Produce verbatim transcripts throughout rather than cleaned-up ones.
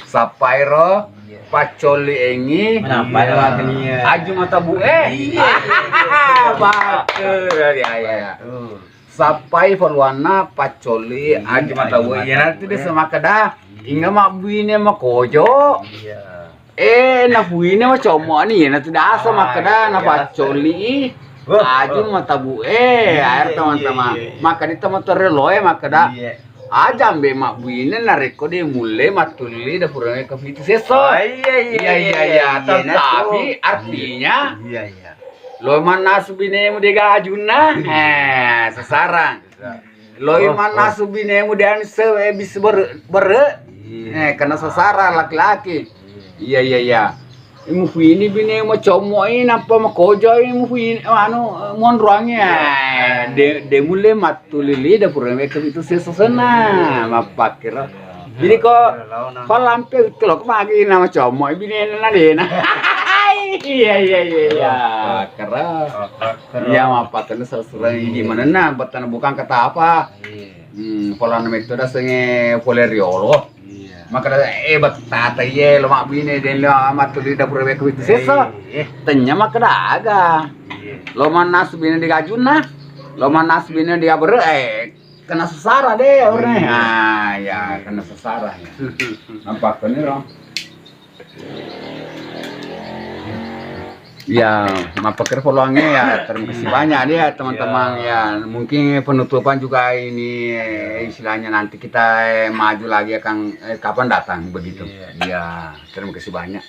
Sappai ro, iya, paccoli engi. Menapa ada wakilnya? Aju mata bu e. Iya. Bagus. Ya, ya, ya. Betul. Sappai faluanna paccoli, iya, aju mata bu e. Iya, nanti dia semakkeda, inga mabbuine makojo. Iya. Eh, napuine macommo ni, na tu dasa makkeda, iya, na paccoli. Wah, aju mata bu e. Iya, air teman-teman. Iya, iya. Makkeda teman terrelo e makkeda. Iya. Aja ambe mabbuine narekko de mulle mattulli dapureng kepitu sesso. Oh, iya, iya, iya, iya, iya, iya, iya, tetapi, iya, artinya, iya, iya, lo mannasu binemu de gajunna. Eh, sesarang. Bisa. Loi mannasu binemu de anu sewe bis bere, bere. Iya. Eh, kena sesarang laki-laki. Iya, iya, iya. Mupuini bine macommo i nappa makojo i mupuini anu monroangnge. Iya. De, de mulle mattulili dapureng wekka itu sesosena mappakkira. Jadi ko palampe itu lo magi nama commo i bine na dena. Iya, iya, iya, iya. Kera. Iya, mappakkira sesuai gimana na bettana bukan kata apa. Iya. Hmm, polana metto dasengnge pole riolo. Iya. Makkeda, eh, bettata iye lo mabbine den lo mattuli dapur wekku itu sesa. Iya. Tennya makkeda aga. Iya. Lo mannasu bine di gajunna, lo mannasu bine di abere, eh, kena sesara de orne. Iya. Ah, ya, kena sesara ya. Nampak ini, Ro. Ya, mappakkira poloangnge ya, terima kasih banyak dia, teman-teman. Ya, mungkin penutupan juga ini, eh, istilahnya nanti kita, eh, maju lagi akan, eh, kapan datang begitu. Iya. Ya, terima kasih banyak.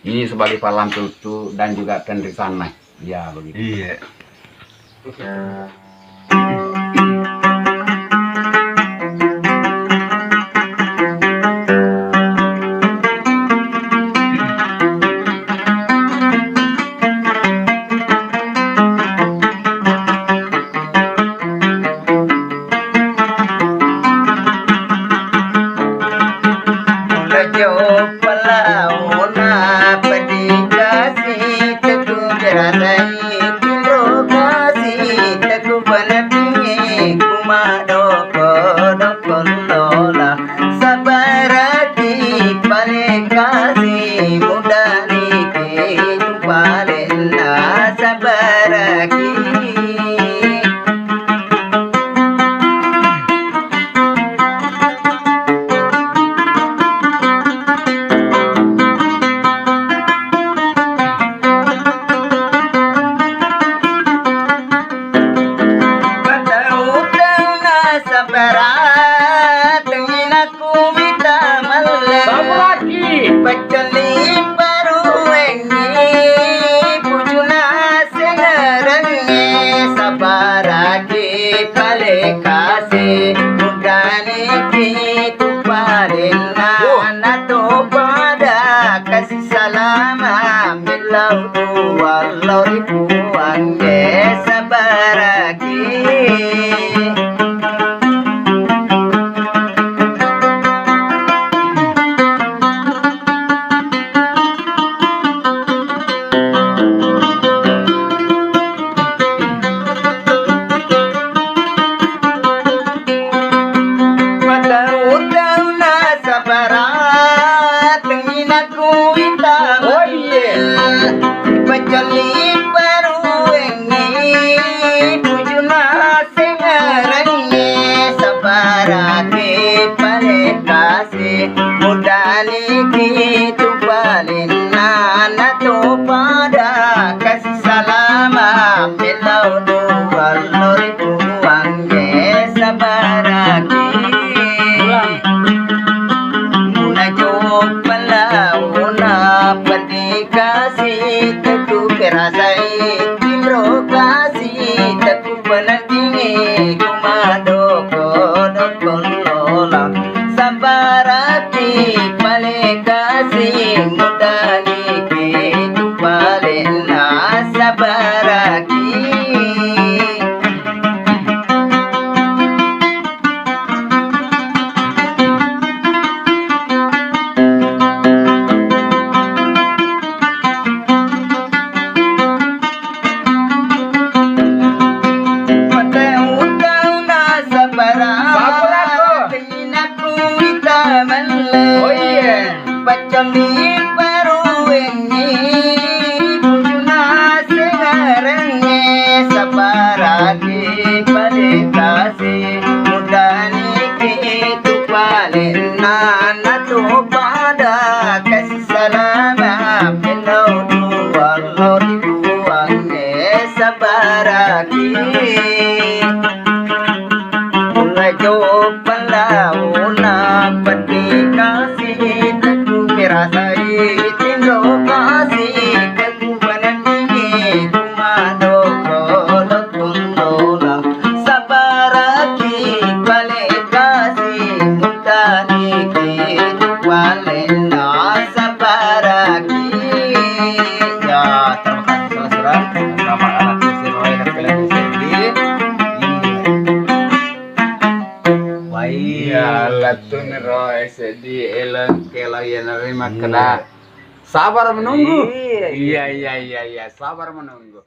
Ini sebagai palang tutu dan juga tenri sana. Ya, begitu. Iya. Palaona pedikasi tetu berasai, tinro kasi tetu penepingi, kumadoko-doko lola, sabaraki palekasi, mudaniki tu palenna, sabaraki. Patau-tau nasabara, tengnginakku mita malla. Sabaraki. Paccelli paruwengngi, pujuna sengerengnge, sabaraki palekasi, mudaniki tu palenna, natopada kasi salama, mellau tu wallau ri Puangnge, sabaraki. Matau-tau nasabara, tengnginakku wita. Oh, iya. Paccelli paruwengngi, pujuna sengerengngi, sabaraki palekasi, mudaniki tu palenna, natopada kasi salama, mellau tu wallau ri Puangnge, sabaraki. Ulang. Muna joppa laona pedikasi, tetu kerasai, tinro kasi, tetu penandingi, kumadoko-doko lola, sabaraki palekasi, mudaniki tu palenna, sabaraki. Matau-tau nasabara. Sabara ko. Tengnginakku wita malla. Oh, Paccammi paruwenni, bujuna sengarengnge, sabbaraki pale kasi, mudaniki tu palenna, natu pada kasi salama, melo dua lori buangnge, sabbaraki. Mulai joppa laona, peddi kasi teku, merasai tinro kasi teku, manenni kumado kolo tundola, sabaraki pale kasi, mutaniki tu palenna, sabaraki. Ya, terima kasih, saudara. Selamat anak S D, Roy, dan kalian S D. Iya. Wah, iya, latuniro S D eleng kelo iya nerima. Iya. Kena sabar menunggu. Iya, iya, iya, iya, sabar menunggu.